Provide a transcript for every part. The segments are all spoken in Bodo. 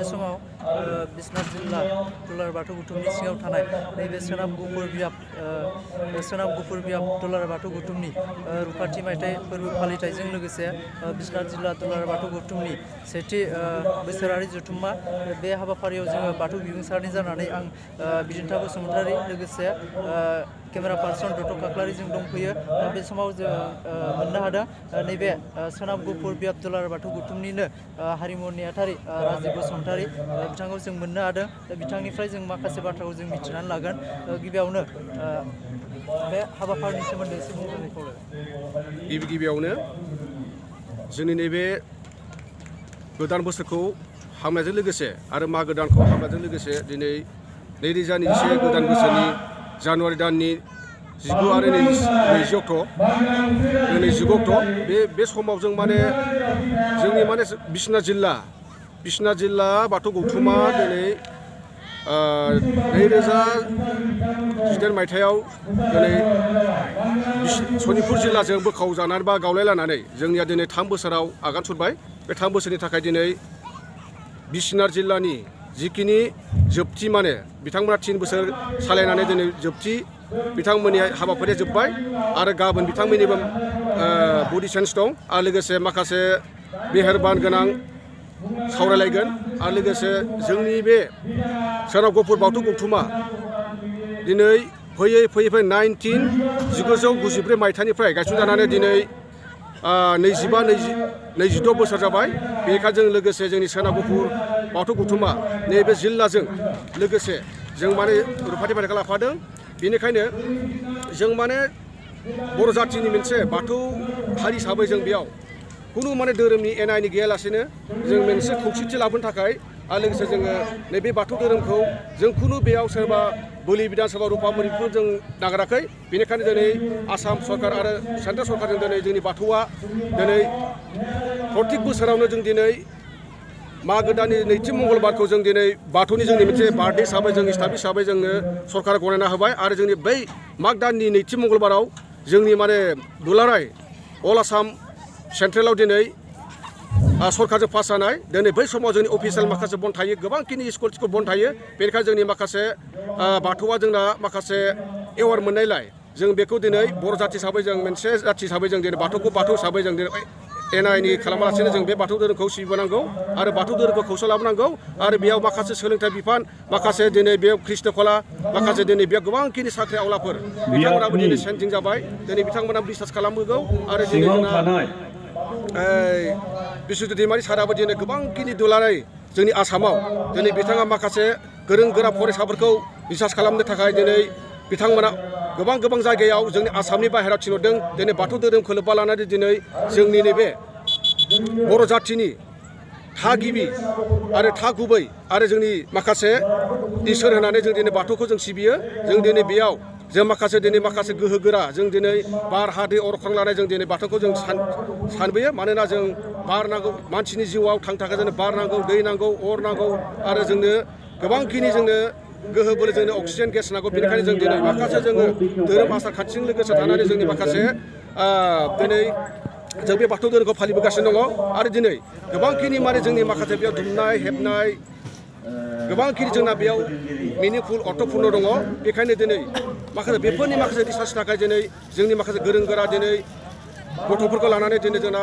बे समाव बिश्वनाथ जिल्ला दुलाराय बाथौ गौथुमनि सिङाव थानाय नैबे सोनाब गुफुर बियाब दुलाराय बाथौ गौथुमनि रुपाथि मायथाइ फोरबो फालिथायजों लोगोसे बिश्वनाथ जिल्ला दुलाराय बाथौ गौथुमनि सेथि बोसोरारि जथुम्मा बे हाबाफारियाव जोङो बाथौ बिबुंसारनि जानानै आं बिदिन्था बसुमतारी लोगोसे केमेरा पार्सन दत्त खाख्लारि जों दंफैयो। बे समाव जों मोननो हादों नैबे सोनाब गुफुर बियाब दुलाराय बाथौ गौथुमनिनो हारिमु नेहाथारि राजिब बसुमतारी बिथांखौ जों मोननो हादों। बिथांनिफ्राय जों माखासे बाथ्राखौ जों मिथिनानै लागोन। गिबियावनो बे हाबाफारिनि सोमोन्दै एसे बुंनानै खावलायबाय। गिबियावनो जोंनि नैबे गोदान बोसोरखौ हामनायजों लोगोसे आरो मागो दानखौ हामनायजों लोगोसे दिनै 2021 गोदान बोसोरनि जानुवारि दाननि 19 आरो 20 अक्ट' बे समाव जों माने जोंनि माने बिश्वनाथ जिल्ला बाथौ गौथुमा दिनै 2018 मायथाइयाव दिनै सनितपुर जिल्लाजों बोखावजानानै बा गावलायलायनानै जोंनिया दिनै 3 बोसोराव आगान सुरबाय। बे 3 बोसोरनि थाखाय दिनै बिश्वनाथ जिल्लानि जिखिनि जोबथि माने बिथांमोना 3 बोसोर सालायनानै दिनै जोबथि बिथांमोननि हाबाफारिया जोब्बाय आरो गाबोन बिथांमोननिबो बडि चेन्ज दं आरो लोगोसे माखासे मेहेरबान गोनां सावरायलायगोन आरो लोगोसे जोंनि बे सोनाब गुफुर बाथौ गौथुमा दिनै फैयै 1994 मायथाइनिफ्राय गायसनजानानै दिनै 22 बोसोर जाबाय। बेनिखायनो जों लोगोसे जोंनि सोनाब गुफुर बाथौ गौथुमा नैबे जिल्लाजों लोगोसे जों माने रुपाथि फारिखौ लाफादों। बेनिखायनो जों माने बर' जाथिनि मोनसे बाथौ हारि हिसाबै जों बेयाव खुनु माने धोरोमनि एना एनि गैयालासेनो जों मोनसे खौसेथि लाबोनो थाखाय आरो लोगोसे जोङो नैबे बाथौ धोरोमखौ जों खुनु बेयाव सोरबा बोलि बिधान सोरबा रुपामरिखौ जों नागाराखै। बेनिखायनो दिनै आसाम सरकार आरो सेन्ट्रेल सरकारजों दिनै जोंनि बाथौआ दिनै प्रत्येक बोसोरावनो जों दिनै मागो दाननि नैथि मंगलबारखौ जों दिनै बाथौनि जोंनि मोनसे बार्थडे हिसाबै जों इस्टाब्लिश हिसाबै जोंनो सरकारा गनायना होबाय आरो जोंनि बै माग दाननि नैथि मंगलबाराव जोंनि माने दुलाराय अल आसाम सेन्ट्रेलाव दिनै सरकारजों पास जानाय दिनै बै समाव जोंनि अफिसियेल माखासे बन्द थायो, गोबांखिनि स्कुल बन्द थायो। बेनिखायनो जोंनि माखासे बाथौआ जोंना माखासे एवार्ड मोननायलाय जों बेखौ दिनै बर' जाथि हिसाबै जों मोनसे जाथि हिसाबै जों दिनै बाथौखौ बाथौ हिसाबै जों दिनै एना एनि खालामालासेनो जों बे बाथौ धोरोमखौ सिबिबोनांगौ आरो बाथौ धोरोमखौ खौसे लाबोनांगौ आरो बेयाव माखासे सोलोंथाइ बिफान माखासे दिनै बेयाव ख्रिस्ट'कला माखासे दिनै बेयाव गोबांखिनि साख्रि आवलाफोर बिथांमोनाबो दिनै सेन्टिं जाबाय। दिनै बिथांमोना रिसार्च खालामबोगौ आरो दिनै जोंना बिश्वजित दैमारि साराबो दिनै गोबांखिनि दुलाराय जोंनि आसामाव दिनै बिथाङा माखासे गोरों गोरा फरायसाफोरखौ रिसार्च खालामनो थाखाय दिनै बिथांमोना गोबां जायगायाव जोंनि आसामनि बाहेरायाव थिनहरदों। दिनै बाथौ धोरोमखौ लोब्बा लानानै दिनै जोंनि नैबे बर' जाथिनि थागिबि आरो गुबै आरो जोंनि माखासे इसोर होनानै जों दिनै बाथौखौ जों सिबियो। जों दिनै बेयाव जों माखासे गोहो गोरा जों दिनै बार हा दै अर अख्रां लानाय जों दिनै बाथौखौ जों सानबोयो। मानोना जों बार नांगौ, मानसिनि जिउआव थांनो थाखाय जोंनो बार नांगौ, दै नांगौ, अर नांगौ आरो जोंनो गोबांखिनि जोंनो गोहो बोलो जोंनो अक्सिजेन गेस नांगौ। बेनिखायनो जों दिनै माखासे जोङो धोरोम आसार खान्थिजों लोगोसे थानानै जोंनि माखासे दिनै जों बे बाथौ धोरोमखौ फालिबोगासिनो दङ आरो दिनै गोबांखिनि माने जोंनि माखासे बेयाव दुमनाय हेबनाय गोबांखिनि जोंना बेयाव मिनिंफुल अर्थपुर्ण दङ। बेखायनो दिनै बेफोरनि माखासे रिसार्चनि थाखाय दिनै जोंनि माखासे गोरों गोरा दिनै गथ'फोरखौ लानानै दिनै जोंना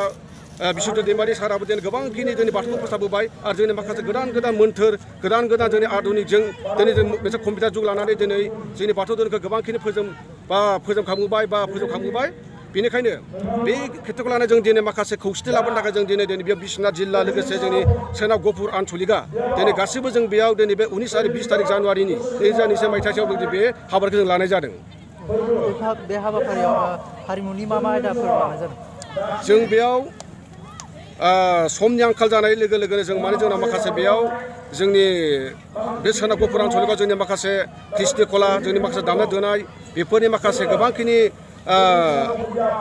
बिश्वजित दैमारि साराबो दिनै गोबांखिनि जोंनि बाथौखौ फोसाबबोबाय आरो जोंनि माखासे गोदान मोन्थोर गोदान जोंनि आधुनिकजों दिनै जों मोनसे कम्पिउटार जुग लानानै दिनै जोंनि बाथौ धोरोमखौ गोबांखिनि फोजोबखांबोबाय। बेनिखायनो बे खेथ्रखौ लानानै जों दिनै माखासे खौसेथि लाबोनो थाखाय जों दिनै बेयाव बिश्वनाथ जिल्ला लोगोसे जोंनि सोनाब गुफुर आन्चलिकआ दिनै गासैबो जों बेयाव दिनै बे 19 आरो 20 तारिख जानुवारिनि 2021 मायथाइयाव बे हाबाफारिखौ जों लानाय जादों। बे हाबाफारियाव हारिमुनि मा आयदाफोर लानाय जादों? जों बेयाव समनि आंखाल जानाय लोगो लोगोनो जों माने जोंना माखासे बेयाव जोंनि बे सोनाब गुफुर आन्चलिकआव जोंनि माखासे ख्रिस्ट'कला जोंनि माखासे दामनाय देनाय बेफोरनि माखासे गोबांखिनि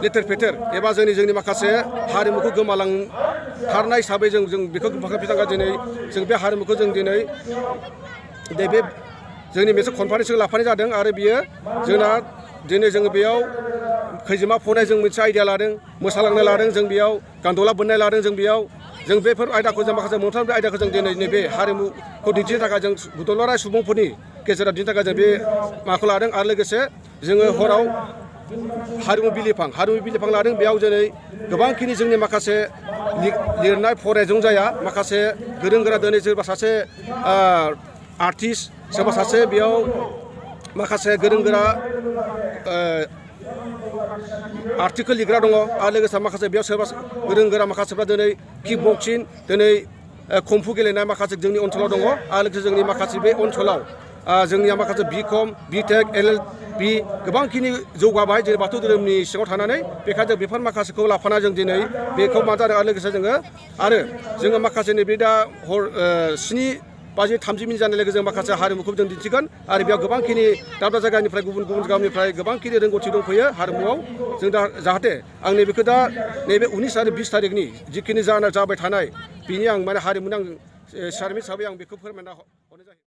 लेथेर फेथेर एबा जोंनि माखासे हारिमुखौ गोमालांथारनाय हिसाबै जों बेखौ बिथांमोना दिनै जों बे हारिमुखौ जों दिनै बे जोंनि मोनसे कनफारेन्सखौ लाफानाय जादों आरो बियो जोंना दिनै जोङो बेयाव खैजिमा फनाय जों मोनसे आइडिया लादों, मोसालांनाय लादों, जों बेयाव गान्द'ला बोननाय लादों, जों बेयाव जों बेफोर आयदाखौ जों माखासे मोनफ्रोमबो आयदाखौ जों दिनै नैबे हारिमुखौ दिन्थिनो थाखाय जों दुलाराय सुबुंफोरनि गेजेराव दिन्थिनो थाखाय जों बे माबाखौ लादों आरो लोगोसे जोङो हराव हारिमु बिलिफां लादों। बेयाव दिनै गोबांखिनि जोंनि माखासे लिरनाय फरायजों जाया माखासे गोरों गोरा दिनै सोरबा सासे आर्टिस्ट सोरबा सासे बेयाव माखासे गोरों गोरा आर्टिकेल लिरग्रा दङ आरो लोगोसे माखासे बेयाव सोरबा गोरों गोरा माखासेफ्रा दिनै किक बक्सिं दिनै कम्फु गेलेनाय माखासे जोंनि ओनसोलाव दङ आरो लोगोसे जोंनि माखासे बे ओनसोलाव जोंनिया माखासे BCom BTech LLB गोबांखिनि जौगाबाय जेरै बाथौ धोरोमनि सिङाव थानानै बेखायनो जों बेफोर माखासेखौ लाफाना जों दिनै बेखौ मा जादों आरो लोगोसे जोङो माखासे नैबे दा हर 7:30 जानाय लोगो जों माखासे हारिमुखौ जों दिन्थिगोन आरो बेयाव गोबांखिनि दाब दाब जायगानिफ्राय गुबुन गामिनिफ्राय गोबांखिनि रोंगौथि दंफैयो हारिमुआव जों दा जाहाथे आं नैबेखौ दा नैबे 19 आरो 20 थारिखनि जिखिनि जाबाय थानाय बिनि आं माने हारिमुनि आं सारमिन हिसाबै आं बेखौ फोरमायना हरनाय जायो।